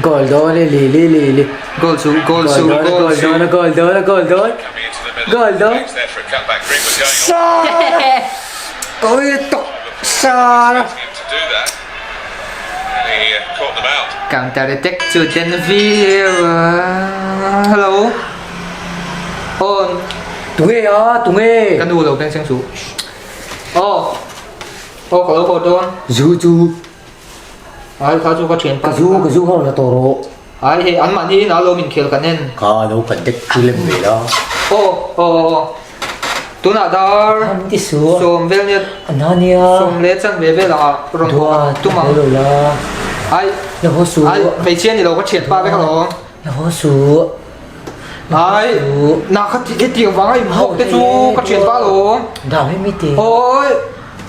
Goal dawn e li li li li. Goal chu goal chu goal chu. Goal dawn goal dawn goal dawn. Sara! Oi tok Sara! Counter attack chu den viau a. Hello. On. Tunge a tunge. Ka nu lo beng cheng suh. Aw. Aw ka lo haw dawn. Zu chu. Ai kha chu ka thian pa. Ka zu ka zu ho la tawh rawh. Ai hei an mahni in a lo min khel kan en. Kha lo kan tek chu lem ve la. Aw aw aw tunah dar sawm vel nia sawm leh chan ve vel anga rawn haw tum ang. Ai ai hmeichhia ni lo ka thian pa vek alawm. La haw suh. Ai na kha hetiang vanga in hawk te chu ka thian pa alawm. Dau hi mi te. Awi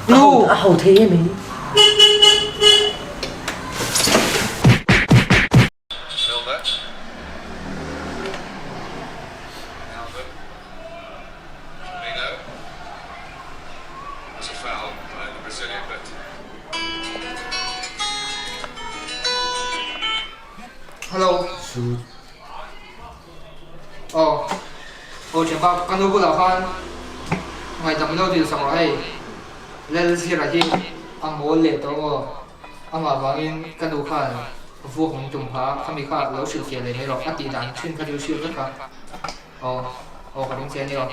nu. A ho thei em i. Hello. Aw. Aw thianpa ka nu bulah khan ngaihdam lo dil sak rawh hei. Lalzira hi a mawl leh tawh aw. Amah vangin ka nu khan vuak min tum kha, khami kha lo hrilhfiah leh mai rawh a tih dan thin kha chu hriat vek a. Aw, aw ka ring che a ni aw.